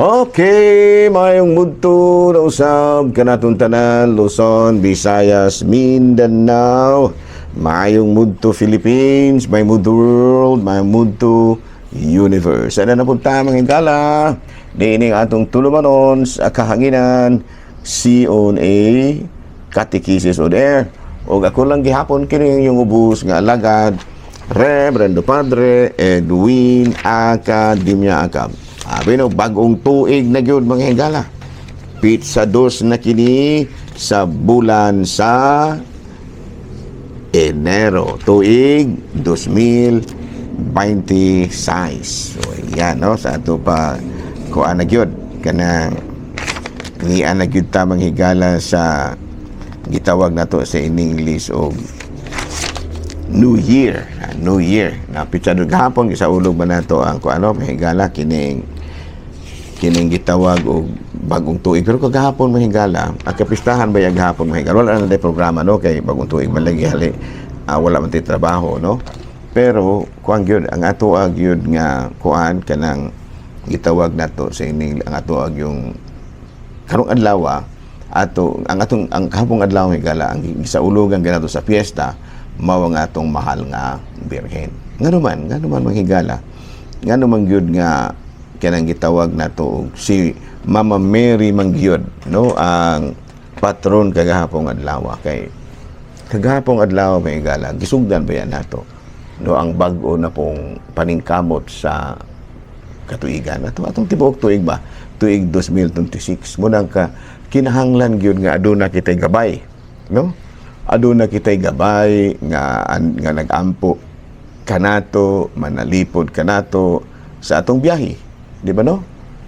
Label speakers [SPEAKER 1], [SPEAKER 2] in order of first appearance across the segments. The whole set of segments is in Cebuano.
[SPEAKER 1] Okay, maayong mudto na usab kanatong tanan, Luzon, Visayas, Mindanao, maayong mudto Philippines, may mudto world, may mudto universe. Ana na punta, mga higala, niining atong tulumanon sa kahanginan, CONA Catechesis on Air. Og ako lang gihapon kini yung ubos nga alagad, Reverendo Padre Edwin Academia Acab. Abi no, bagong tuig na gyud, mga higala. Petsa 2 na kini sa bulan sa Enero, tuig 2026. So, yan, no? Sa ato pa, kuan na gyud. Kanang, nian na gyud ta, mga higala, sa gitawag nato sa in English og New Year. Ah, New Year. Na petsa 2 gahapon gisaulog ba nato ang kuan, ano, mga higala, kining kining gitawag og bagong tuig. Pero kagahapon, mga higala, ang kapistahan ba yung gahapon, mga higala, wala na day programa, no, kay bagong tuig man lagi, hali wala man tay trabaho, no? Pero kuan gyud ang ato gyud nga kuan, kanang gitawag nato sa ining ang ato yung karong adlaw, ato ang atong ang kahapong adlaw, mga higala, ang gisaulugan ganato sa fiesta mao ang atong mahal nga Birhen. Ngano man, mga higala, ngano man gyud nga kanang gitawag nato og si Mama Mary man gyud, no, ang patron kagahapong adlaw? Kay kagahapong adlaw, mga higala, gisugdan ba yan nato, no, ang bag-o na pong paningkamot sa katuigan ato, atong tibuok tuig ba, tuig 2026. Munang ka kinahanglan gyud nga aduna kitay gabay, no, aduna kitay gabay nga nga nagampo kanato, manalipod kanato sa atong biyahe. Di ba, no?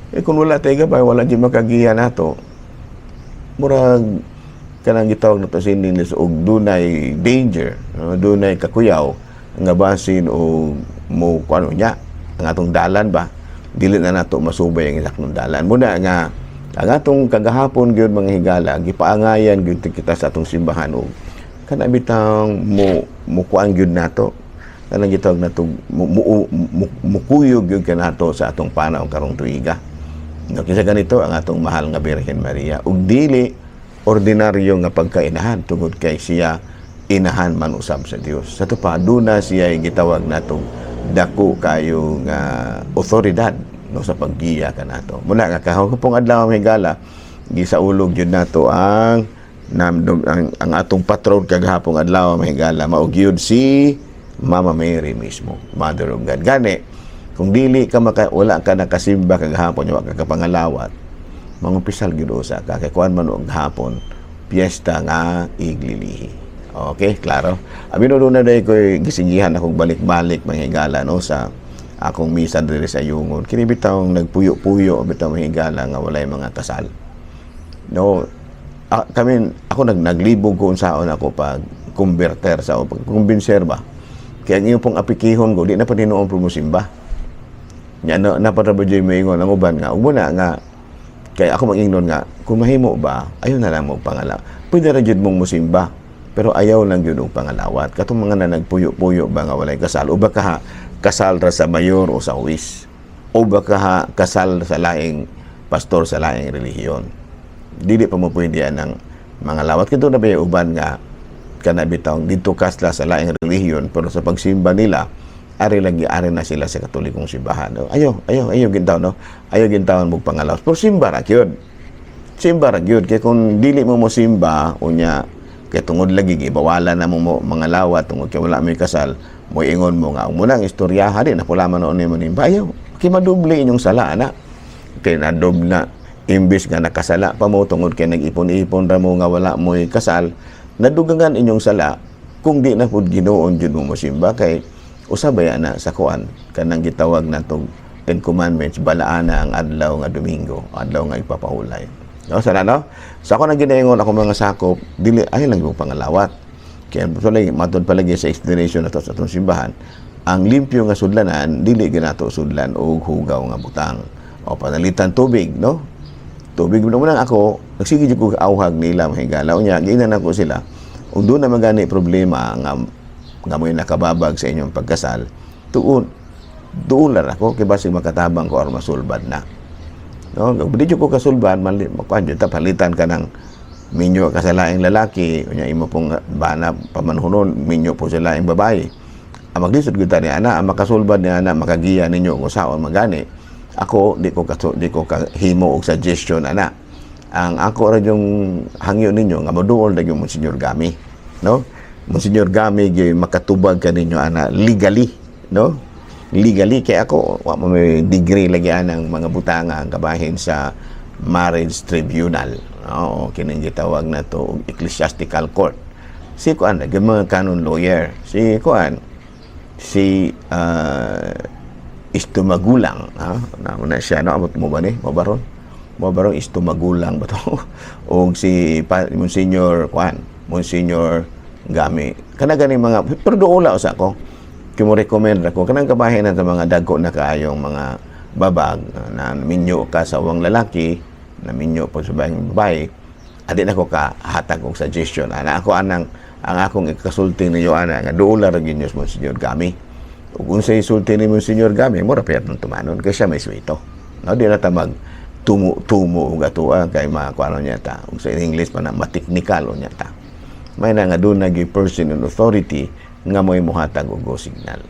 [SPEAKER 1] Eh kung wala tayo gabay, wala di makagiya nato. Murag kanang gitawag nato sa English og dunay danger, no? Dunay kakuyaw nga basin og mo kuano niya ang atong dalan ba, dili na nato masubay ang isaktong dalan. Muna nga ang atong kagahapon gyud, mga higala, gipaangayan gyud kita sa atong simbahan og kana bitang mo mukuan gyud nato, kanang gitawag nato mukuyog gyud kanato sa atong panaw karong tuiga, no? Kinsa ganito ang atong mahal nga Birhen Maria, ug dili ordinaryo nga pagkainahan tungod kay siya inahan man usab sa Dios. Sa pa duna siya gitawag natong dako kayo nga otoridad, no, sa paggiya kanato. Muna nga kahapong adlaw, mga higala, gisaulog gyud nato ang namdog ang atong patron kagahapong adlaw, mga higala, mao gyud si Mama Mary mismo, Mother of God. Gani kung dili ka maka, wala ka nakasimba kagahapon, wa ka kapangalawat, mangumpisal gyud usa ka kay kuan man og hapon, piyesta nga iglilihi. Okay, klaro. Abi no, na day ko gisigihan akong balik-balik, mga higala, no, sa akong misa diri sa Yungon. Kini bitawng nagpuyo-puyo bitaw, mga higala, nga walay mga kasal. No, kami ako naglibog ko unsaon ako pag converter sa o pag kumbinser ba. Kaya ang iyong pong apikihon ko, di na pa tinuon po mo simba. Nya no, napara ba dyan moingon ang uban nga ug na nga kay ako mag-ingnon nga kung mahimo ba, ayaw na lang mo pangalaw. Pwede ra jud mong musimba, pero ayaw lang jud og pangalawat. Katong mga na nagpuyo-puyo ba nga walay kasal o baka ha, kasal ra sa mayor o sa huwes o baka ha, kasal sa laing pastor sa laing relihiyon. Dili pa mo pwede ang mga lawat. Kito na ba yung uban nga kana bitaw dito kasla sa laing relihiyon, pero sa pagsimba nila ari lagi, ari na sila sa Katolikong simbahan, no? Ayo, ayo, ayo gintaw, no, ayo gintawan mo pangalawas, pero simba ra gyud, simba ra gyud. Kay kung dili mo simba unya kay tungod lagi gibawalan na mo mga lawat tungod kay wala may kasal, mo ingon mo nga mo nang istoryaha din na pula man noon mo nimba, ayaw kay madoble inyong sala ana. Kay nadob na, imbis nga nakasala pa mo tungod kay nag-ipon-ipon ra mo nga wala mo'y kasal, nadugangan inyong sala kung di na pud Ginoon jud mo mosimba. Kay usabay ana sa kuan, kanang gitawag natong Ten Commandments, balaana ang adlaw nga Domingo, adlaw nga ipapahulay, no? Sana, no, sa ako nang ginaingon ako mga sakop, dili ay lang yung pangalawat. Kaya palagi matod palagi sa explanation nato sa atong simbahan, ang limpyo nga sudlanan, dili ginato sudlan og hugaw nga butang o panalitan tubig, no, tubig mo nang ako nagsige jud ko awhag nila, mga higala. Unya giinan ako sila ug doon na magani problema nga nga mo'y nakababag sa inyong pagkasal, tuon doon lang ako kay basig makatabang ko aron masulbad na. No, kung di jud ko kasulbad man, makuan jud ta, palitan ka ng minyo ka sa laing lalaki, unya imo pong bana pamanhunon minyo po sa laing babae. Ang maglisod gyud ta ni ana, ang makasulbad ni ana, makagiya ninyo kung saon magani. Ako di ko kahimo og suggestion ana. Ang ako ra yung hangyo ninyo nga moduol na yung Monsignor Gami, no? Monsignor Gami gyud makatubag kaninyo ana legally, no? Legally kay ako wa mo may degree lagi anang mga butanga ang kabahin sa marriage tribunal. Oo, kining gitawag na to og ecclesiastical court. Si kuan lagi mga canon lawyer, si kuan, si istumagulang ha na mo na siya, no? Amot mo ba ni mo baron mo baron istumagulang ba to og si Monsignor kuan, Monsignor Gami kana gani mga, pero duola usa ko kimo recommend ako kanang kabahin na sa mga dagko na kaayong mga babag na minyo ka sa uwang lalaki, na minyo po sa babaeng babae. Adi na ko ka hatag og suggestion ana. Ako anang ang akong ikasulti ninyo ana nga duola ra gyud ninyo Monsignor Gami, ug unsay sulti ni Monsignor Gami mo ra payat tumanon kay siya may swito, no? Di na ta mag tumo tumo og atoa kay makuano niya ta, ug sa English pa na mateknikal unya ta. May na nga doon nagi person in authority nga mo'y muhatag og go signal.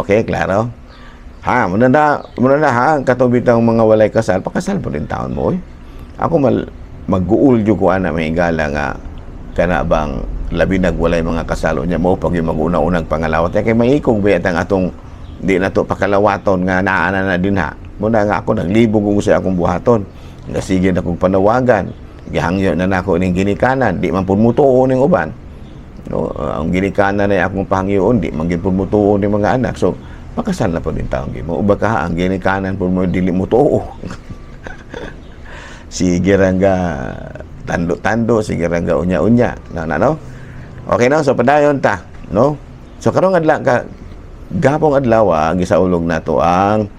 [SPEAKER 1] Okay, klaro ha? Muna na, muna na ha. Katong bitang mga walay kasal, pakasal po rin taon mo, oy. Ako mal mag-guol jud ko ana, may gala nga kana bang labi nag walay mga kasal unya mo pag yung mag-una-unang pangalawat kay maikog ba ang atong di na to pakalawaton nga naa na na din ha. Muna nga ako naglibog ko sa akong buhaton nga sige na kong panawagan, gihangyo na nako ning ginikanan, di man pud mutuo ning uban, no? Ang ginikanan ay akong pahangyoon, di man gid pud mutuo ning mga anak. So pakasal na pud din taon mo uba ka ang ginikanan pud mo dili mutuo, sige rangga tando-tando, sige rangga unya-unya na, na, no? Okay na, so padayon ta, no? So karong adlaw ka gapong adlaw, gisaulog nato ang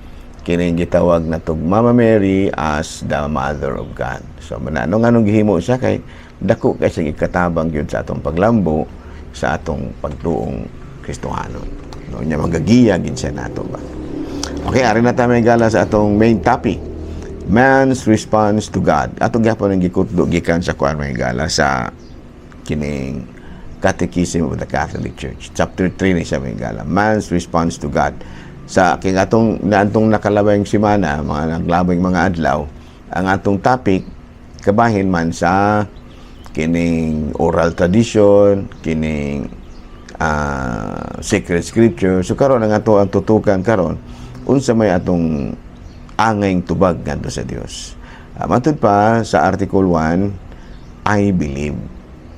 [SPEAKER 1] kining gitawag natog Mama Mary as the Mother of God. So manano nganong gihimo siya kay dako kay siyang ikatabang gyud sa atong paglambo sa atong pagtuong Kristohanon. No, nya magagiya gid siya nato ba. Okay, ari na ta may gala sa atong main topic. Man's response to God. Atong gyapon ang gikutdo gikan sa kuan, may gala, sa kining Catechism of the Catholic Church. Chapter 3 ni siya, may gala. Man's response to God. Sa king atong naantong nakalabay simana, mga naglabay mga adlaw, ang atong topic kabahin man sa kining oral tradition, kining sacred scripture. So karon ang ato ang tutukan karon, unsa may atong angayng tubag ngadto sa Dios. Matud pa sa Article 1, "I believe."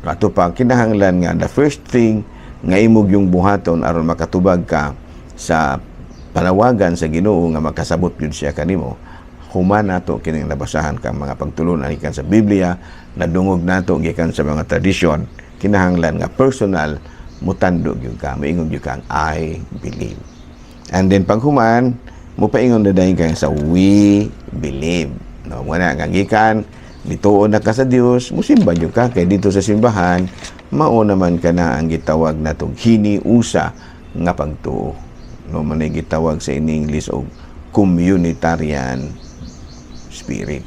[SPEAKER 1] Ato pa kinahanglan nga the first thing nga imong yung buhaton aron makatubag ka sa panawagan sa Ginoo nga makasabot gyud siya kanimo, human nato kining nabasahan kang mga pagtulunan gikan sa Biblia, nadungog nato gikan sa mga tradisyon, kinahanglan nga personal mutando gyud ka, moingon gyud kang "I believe." And then paghuman, mupaingon na dayon ka sa "We believe," no? Muna nga gikan nituo na ka sa Dios, musimba gyud ka kay dito sa simbahan mao naman ka na ang gitawag natong hiniusa nga pagtuo, no? Man gitawag sa in English og communitarian spirit.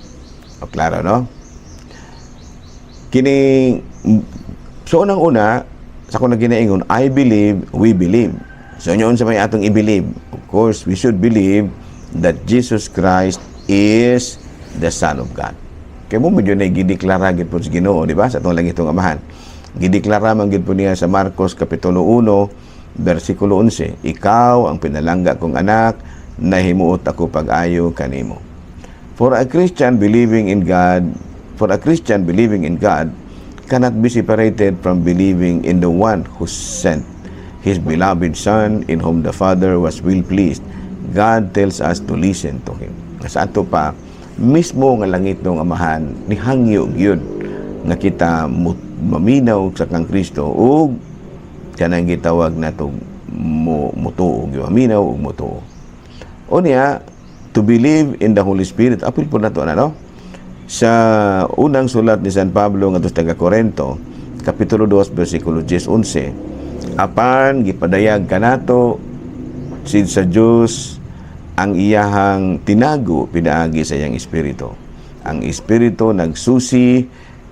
[SPEAKER 1] O klaro, no? Kini, so unang una sa akong ginaingon, "I believe, we believe." So nyoon sa may atong i-believe? Of course, we should believe that Jesus Christ is the Son of God. Kay mo medyo na gideklara gid po sa Ginoo, di ba? Sa atong langitong Amahan. Gideklara man gid po niya sa Marcos kapitulo 1 bersikulo 11, "Ikaw ang pinalangga kong anak, nahimuot ako pag-ayo kanimo." For a Christian, believing in God cannot be separated from believing in the one who sent his beloved Son, in whom the Father was well pleased. God tells us to listen to him. Sa ato pa, mismo nga langit ng Amahan, nihangyo gyud nga kita maminaw sa kang Kristo ug kanang gitawag nato mo mutuo gyud, maminaw ug mutuo. Unya, to believe in the Holy Spirit, apil po nato na, no? Sa unang sulat ni San Pablo ngadto sa taga Korento, kapitulo 2 bersikulo 10 11, apan gipadayag kanato sid sa Dios Ang iyahang tinago pinaagi sa iyang Espiritu. Ang Espiritu nagsusi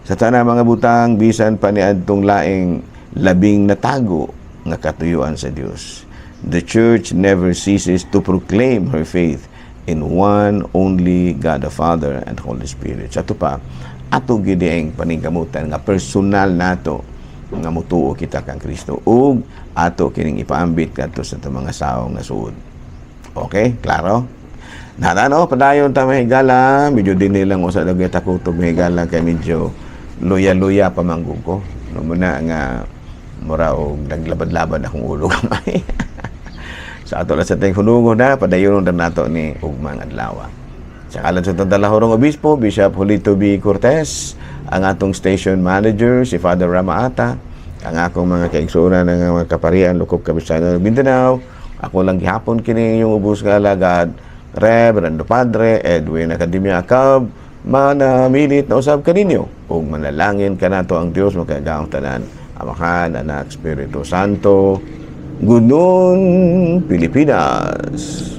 [SPEAKER 1] sa tanang mga butang, bisan pa niadtong laing labing natago nga katuyuan sa Dios. The Church never ceases to proclaim her faith in one only God the Father and Holy Spirit. Sa ato pa, ato gyud ang paningkamutan nga personal nato nga mutuo kita kang Kristo ug ato kining ipaambit kadto sa atong mga sawo nga suod. Okay, klaro? Nada, no, padayon ta mahigala, medyo din nilang usa dagay takutog mahigala kay medyo luya-luya pa manggug ko. No muna nga mura og naglabad-labad akong ulo gamay. Sa ato lang sa ting hunungon na, padayon na nato ni ugmang adlaw. Sa kalan sa Tandalahorong Obispo, Bishop Julito B. Cortez, ang atong station manager, si Father Ramaata, ang akong mga kaigsuonan ng mga kaparian, lukop Kabisayaan ng Mindanao, ako lang gihapon kini yung ubos nga alagad, Reverendo Padre Edwin Academia Acab, manamilit na usab kaninyo, ug manalangin kanato ang Dios makagagahom tanan, Amahan, Anak, Espiritu Santo. Good noon, Pilipinas.